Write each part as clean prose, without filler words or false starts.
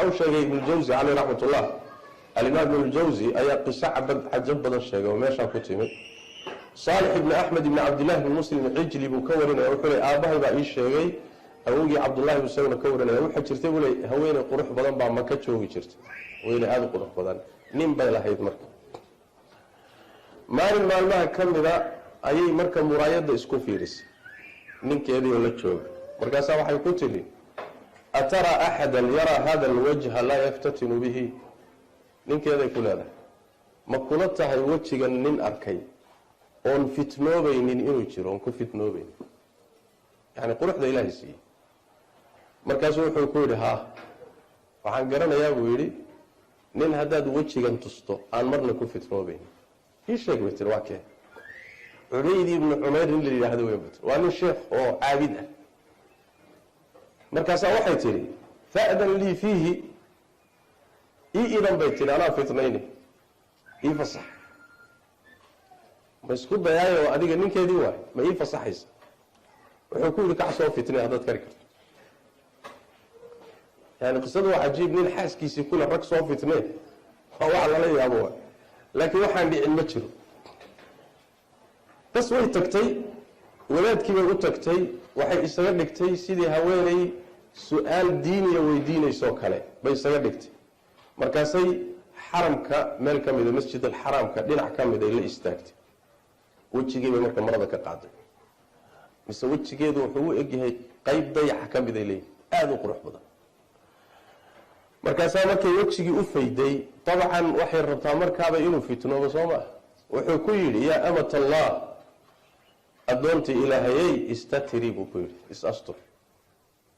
Waxa uu sheegay Ibnu Jawzi caleyh raxmatullah, alimaam Ibnu Jawzi ayaa qiso cajab badan sheegay oo meeshaa ku timid. Saalix ibni Axmed ibni Cabdillahi bni Muslim Cijli buu ka warinaya. Wuxuu ley, aabbahay baa ii sheegay, awowgii Cabdullahi buu isaguna ka warinaya. Waxaa jirtay, buu ley, haweeney qurux badan baa Maka joogi jirtay, haweeney aada u qurux badan. Nin bay lahayd. Marka maalin maalmaha ka mida ayay marka muraayadda isku fiirisay ninkeedii oo la jooga. Markaasaa waxay ku tidhi: "Ataraa axadan yaraa hada alwajha laa yaftatinu bihi?" Ninkeeday ku leedahay, ma kula tahay wejigan nin arkay oon fitnoobaynin inuu jiro, oon ku fitnoobaynin, yani quruxda Ilaahay siiyey? Markaasuu wuxuu ku yidhi: "Haa, waxaan garanayaa," buu yidhi, "nin haddaad wejigan tusto aan marna ku fitnoobaynin." "Ii sheeg," bay tiri. "Waa kee?" "Cubaydi ibnu Cumayr nin la yidhaahdo wey," bay tiri. "Waa nin sheekh oo caabid ah." Markaasaa waxay tidhi: "Fa'dan lii fiihi, ii idan," bay tihi, "anaa fitnayni, ii fasax. Ma isku dayaayo? Adiga ninkeedii waay, ma ii fasaxaysa?" Wuxuu ku yidhi: "Kac, soo fitnay haddaad kari karto." Yani qisadu waa cajiib. Nin xaaskiisii kule rag soo fitnee, waa wax lala yaabo waay, laakiin waxaan dhicin ma jiro. Bas, way tagtay, wadaadkii bay u tagtay. Waxay isaga dhigtay sidii haweeney su-aal diiniya weydiinaysoo kale bay isaga dhigtay. Markaasay xaramka meel ka mida, Masjid Alxaraamka dhinac ka mid ay la istaagtay. Wejigii bay marka marada ka qaaday, mise wejigeedu wuxuu u egyahay qeyb dayaxa ka mid ay leeyihin, aada u qurux badan. Markaasaa markay wejigii u fayday, dabcan waxay rabtaa markaaba inuu fitnoobo, soo maa? Wuxuu ku yidhi: "Yaa amat Allah, addoontii Ilaahayey, istatiri," buu ku yidhi, "is astur,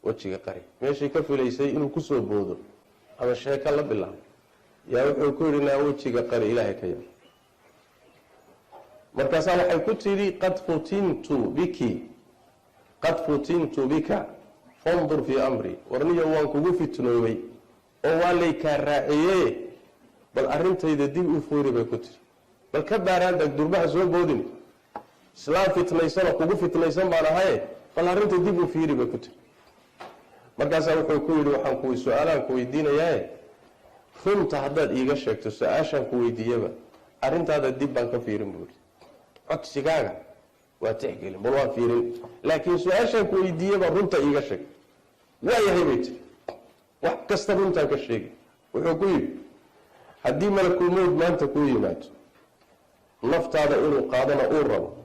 wejiga qari." Meeshay ka filaysay inuu kusoo boodo ama sheeko la bilaabo, yaa wuxuu ku yidhi: "Naa, wejiga qari, Ilaahay ka yar." Markaasaa waxay ku tidhi: "Qad futintu biki, qad futintu bika, fandur fii amri." "Warniyo, waan kugu fitnoobay oo waa lay kaa raaciye, bal arrintayda dib u foori," bay ku tiri. "Bal ka baaraandag, durbaha soo boodin, islaam fitnaysanoo kugu fitnaysan baan ahaye, bal arrinta dib u fiiri," bay ku tiri. Markaasaa wuxuu ku yidhi: "Waxaan ku su-aalaan ku weydiinayaaye, runta haddaad iiga sheegto su-aashaan ku weydiiyaba, arrintaada dib baan ka fiirin," buu yidhi. "Codsigaaga waa tixgelin, bal waan fiirin, laakiin su-aashaan ku weydiiyaba runta iiga sheeg." "Waa yahay," bay tiri, "wax kasta runtaan ka sheegi." Wuxuu ku yidhi: "Haddii malakulmowd maanta kuu yimaado, naftaada inuu qaadana uu rabo,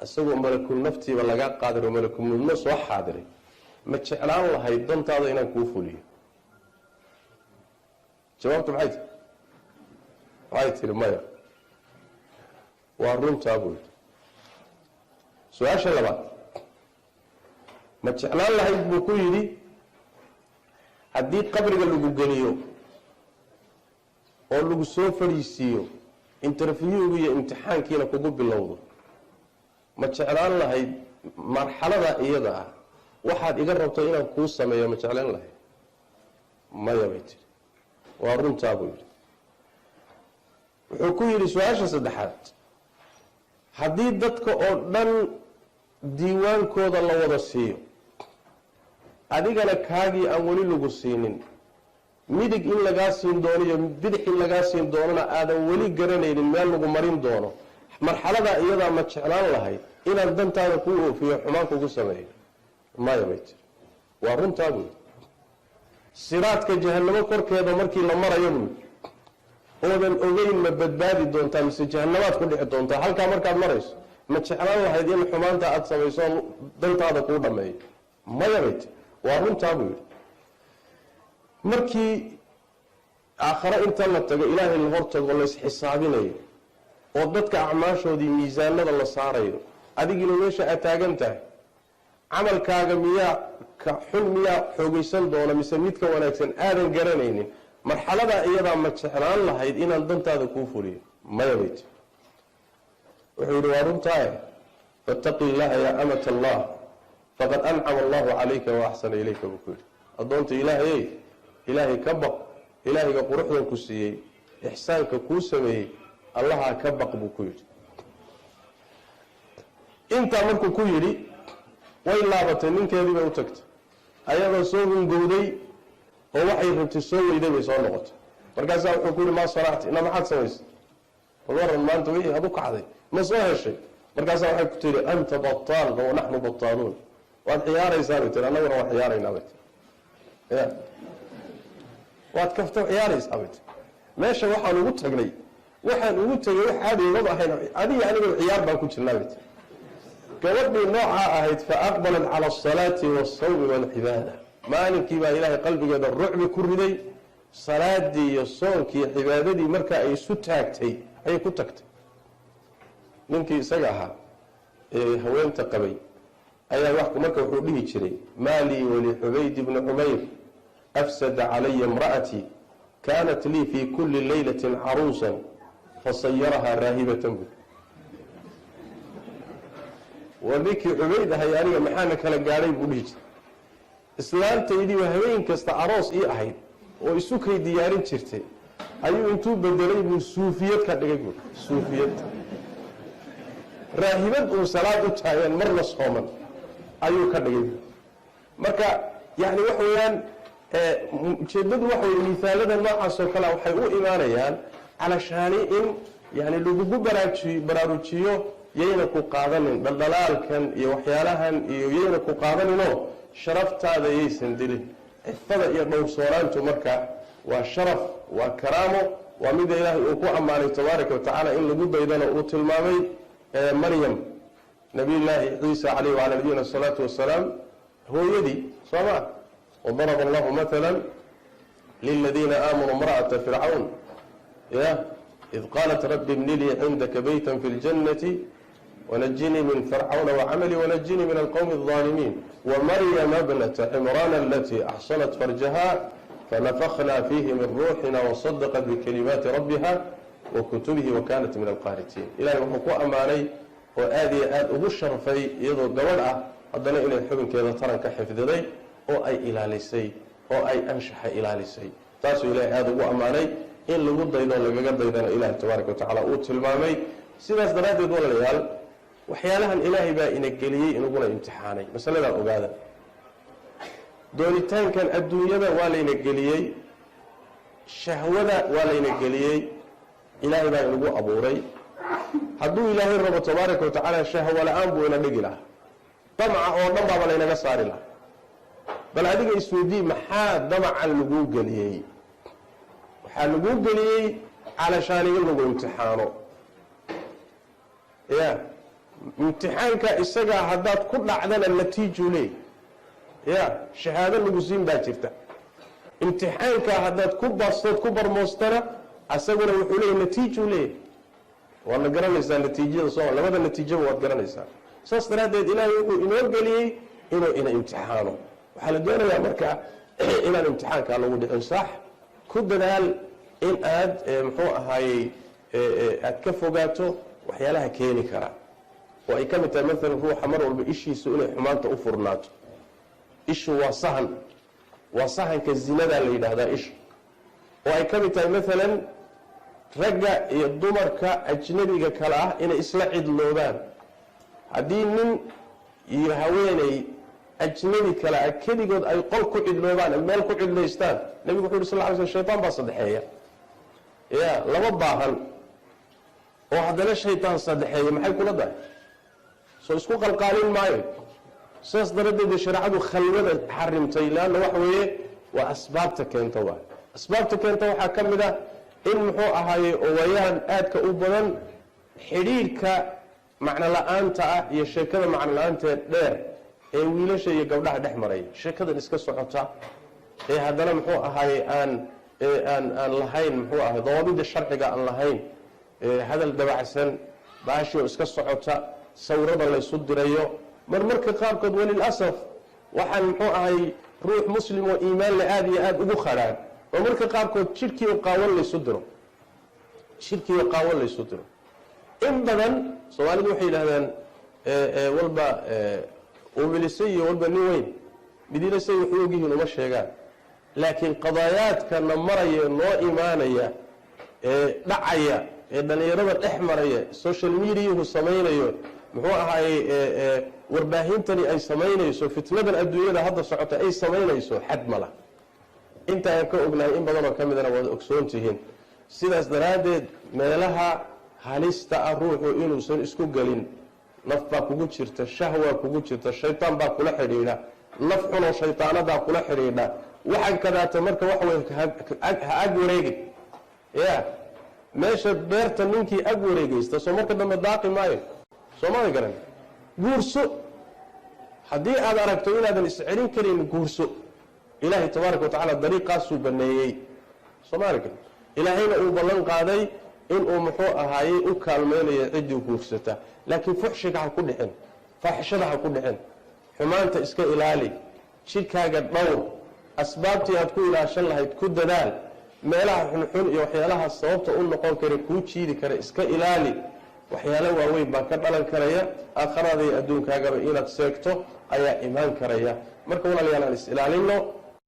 isagoo malakul naftiiba lagaa qaadir oo malakulmowdna soo xaadiray, ma jeclaan lahayd dantaada inaan kuu fuliyo?" Jawaabtu maxay tiri? Waxay tihi: "Maya." "Waa runtaa," buu yidhi. "Su-aasha labaad, ma jeclaan lahayd," buu ku yidhi, "haddii qabriga lagu geliyo oo lagu soo fadhiisiiyo, interviewga iyo imtixaankiina kugu bilowdo, ma jeclaan lahayd marxalada iyada ah waxaad iga rabto inaan kuu sameeyo, ma jeclaan lahayd?" "Maya," bay tiri. "Waa runtaa," buu yidhi. Wuxuu ku yidhi: "Su-aasha saddexaad, haddii dadka oo dhan diiwaankooda la wada siiyo, adigana kaagii aan weli lagu siinin, midig in lagaa siin doono iyo bidix in lagaa siin doonona aadan weli garanaynin meel lagu marin doono, marxaladaa iyadaa ma jeclaan lahayd inaan dantaada kuu oofiyo, xumaan kugu sameeyo?" "Maya," bay tiri. "Waa runtaa," buu yidhi. "Siraadka jahanamo korkeeda markii la marayo," buu yidhi, "oodan ogeyn ma badbaadi doontaa mise jahanamaad ku dhici doontaa, halkaa markaad marayso, ma jeclaan lahayd in xumaanta aada samayso dantaada kuu dhameeyo?" "Maya," bay tiri. "Waa runtaa," buu yidhi. "Markii aakhare inta la tago, Ilaahay la hortago, laysxisaabinayo oo dadka acmaashoodii miisaanada la saarayo, adigiina meesha aad taagan tahay, camalkaaga miyaa ka xun miyaa xoogaysan doona mise midka wanaagsan aadan garanaynin, marxaladaa iyadaa ma jeclaan lahayd inaan dantaada kuu fuliyo?" "Maya," bay tiri. Wuxuu yidhi: "Waa runtaaye, fattaqi illaha yaa amat Allah, faqad ancama allahu calayka wa axsana ilayka," buu ku yidhi. "Addoonta Ilaahayey, Ilaahay ka baq. Ilaahayga quruxdan ku siiyey, ixsaanka kuu sameeyey, Allahaa ka baq," buu ku yidhi. Intaa markuu ku yidhi, way laabatay, ninkeedii bay u tagtay ayadoo soo hungowday. Oo waxay rabtay soo weyday bay soo noqotay. Markaasaa wuxuu ku yihi, "Maa sanacti?" Ina maxaad samaysay? Bal waran, maanta wixii aad u kacday ma soo heshay? Markaasaa waxay ku tihi, "Anta bataal wa naxnu bataaluun." Waad ciyaaraysaa bay tiri, annaguna waan ciyaaraynaa bay tiri. Ya, waad kafta ciyaaraysaa bay tiri. Meesha waxaan ugu tagnay, waxaan ugu tegay wax caadi ugama ahayn, adiga aniga ciyaar baan ku jirnaa bay tiri. Gabadhii noocaa ahayd, fa aqbalat cala asalaati walsawmi walcibaada. Maalinkii baa Ilaahay qalbigeeda rucbi ku riday. Salaadii iyo soonkii iyo cibaadadii marka ay isu taagtay ayay ku tagtay. Ninkii isaga ahaa ee haweenta qabay ayaa marka wuxuu dhihi jiray, "Maa lii walixubayd bni Cumayr, afsada calaya imra'atii, kaanat lii fii kulli laylatin caruusan, fasayarahaa raahibatan." Bu war ninkii Cubayd ahay, aniga maxaana kala gaadhay, buu dhihi jiray. Islaantaydiiba habeen kasta aroos ii ahayd oo isu kay diyaarin jirtay ayuu intuu bedelay buu suufiyad ka dhigay, buui suufiyad raahibad uu salaad u taagan marna sooman ayuu ka dhigay. Marka yani waxa weeyaan, ujeedadu waxa wey, miaalada noocaas oo kale waxay u imaanayaan calashaani in yani lagugu baraarujiyo. Yayna ku qaadanin dhaldhalaalkan iyo waxyaalahan iyo yayna ku qaadaninoo sharaftaada yaysan dilin. Cifada iyo dhowrsoonaantu marka waa sharaf, waa karaamo, waa mida Ilaahay uu ku ammaanay tabaaraka wa tacaala, in lagu daydana uu tilmaamay. Maryam, Nabiyullaahi Ciisa caleyh wacala nabiyina asalaatu wasalaam hooyadii, soo ma? Wadaraba allahu matala liladiina aamanuu imra'ata Fircawn ya id qaalat rabbi ibni lii cindaka beyta fi ljannati wanajinii min fircawna wacamali wanajinii min alqowmi alظaalimiin, wamaryama bnata cimraan alatii axsanat farjaha fanafakna fiihi min ruuxina wasadaqat bikalimaati rabbiha wakutubihi wakanat min alqaanitiin. Ilahay wuxuu ku ammaanay oo aada iyo aada ugu sharfay, iyadoo gabadh ah haddana inay xubinkeeda taranka xifdiday oo ay ilaalisay oo ay anshaxa ilaalisay. Taasuu Ilahay aada ugu ammaanay, in lagu daydo lagaga daydana Ilahi tabaaraka watacala uu tilmaamay. Sidaas daraaddeed, walaalayaal, waxyaalahan Ilaahay baa ina geliyey, inaguna imtixaanay. Masaladaa ogaada, doonitaankan adduunyada waa layna geliyey, shahwada waa layna geliyey, Ilaahay baa inagu abuuray. Hadduu Ilaahay rabo tabaaraka wa tacaala, shahwo la-aan buu ina dhigi lahaa, damca oo dhan baaba laynaga saari lahaa. Bal adiga isweydii, maxaa damacan laguu geliyey? Waxaa laguu geliyey calashaani in lagu imtixaano. Ya, imtixaanka isagaa haddaad ku dhacdana natiijuu leey, ya shahaado lagu siin baa jirta. Imtixaanka haddaad ku baastood ku barmoostana, asaguna wuxuu leeyahy natiijuu leeyahy. Waad la garanaysaa natiijada, sooma? Labada natiijaba waad garanaysaa. Saas daraaddeed Ilaahay wuxuu inoo geliyey inuu ina imtixaano. Waxaa la doonayaa marka inaan imtixaankaa lagu dhicin. Sax ku dadaal in aad muxuu ahaayey aad ka fogaato waxyaalaha keeni kara, oo ay ka mid tahay maalan ruuxa mar walba ishiisu inay xumaanta u furnaato. Ishu waa sahan, waa sahanka zinadaa la yidhaahdaa ishu, oo ay ka mid tahay maalan ragga iyo dumarka ajnabiga kale ah inay isla cidloobaan. Haddii nin iyo haweeney ajnabi kale ah keligood ay qol ku cidloobaan, meel ku cidlaystaan, Nebigu wuxu yhi sal ly sl, shaytaan baa saddexeeya. Ya, lama baahan oo haddana shaytaan saddexeeya, maxay kula dahay? Soo isku qalqaalin maayo. Sidaas daraaddeed shareecadu khalwada xarimtay, leanna waxa weeye waa asbaabta keenta. Waa asbaabta keenta. Waxaa ka mid ah in muxuu ahaaye owayahan aadka u badan xidhiidhka macno la-aanta ah iyo sheekada macno la-aantae dheer ee wiilasha iyo gabdhaha dhex maraya, sheekadan iska socota ee haddana muxuu ahaaye aan lahayn muxuu ahay dawaabida sharciga aan lahayn, hadal dabacsan, baashio iska socota, sawirada laysu dirayo marmarka qaarkood. Walilasaf, waxaan muxuu ahay ruux muslim oo iimaan le aada iyo aada ugu khadhaan oo marka qaarkood jidhkiio qaawan laysu diro, jidhkiio qaawan laysu diro. In badan Soomaalidu waxay yidhahdaan, walba umilise iyo walba nin weyn midina say waxu ogyihiin uma sheegaan. Laakiin qadaayaadkana maraya, noo imaanaya, ee dhacaya, ee dhallinyarada dhex maraya, social mediahu samaynayo, muxuu ahaayey warbaahintani ay samaynayso, fitnadan adduunyada hadda socota ay samaynayso, xad mala. Inta aan ka ognahay in badanoo ka midana waad ogsoon tihiin. Sidaas daraaddeed meelaha halista ah ruuxu inuusan isku gelin. Naf baa kugu jirta, shahwaa kugu jirta, shaytaan baa kula xidhiidha, naf xunoo shaytaanadaa kula xidhiidha. Waxaan kadaata marka waxa wey ha ag wareegin. Ya meesha beerta ninkii ag wareegeysta soo marka dambe daaqi maayo. Soomada garan. Guurso haddii aad aragto inaadan iscelin karin, guurso. Ilaahay tabaaraka wa tacaala dariiqaasuu baneeyey. Soomali garan. Ilaahayna uu ballan qaaday inuu muxuu ahaayey u kaalmaynayo ciddii guursata. Laakiin fuxshiga ha ku dhicin, faaxishada ha ku dhicin, xumaanta iska ilaali, jidhkaaga dhowr, asbaabtii aad ku ilaashan lahayd ku dadaal, meelaha xunxun iyo waxyaalaha sababta u noqon kara kuu jiidi kara iska ilaali. Waxyaalo waaweyn baa ka dhalan karaya, aakharaada iyo adduunkaagaba inaad seegto ayaa imaan karaya. Marka walaalayaal, aan is ilaalino.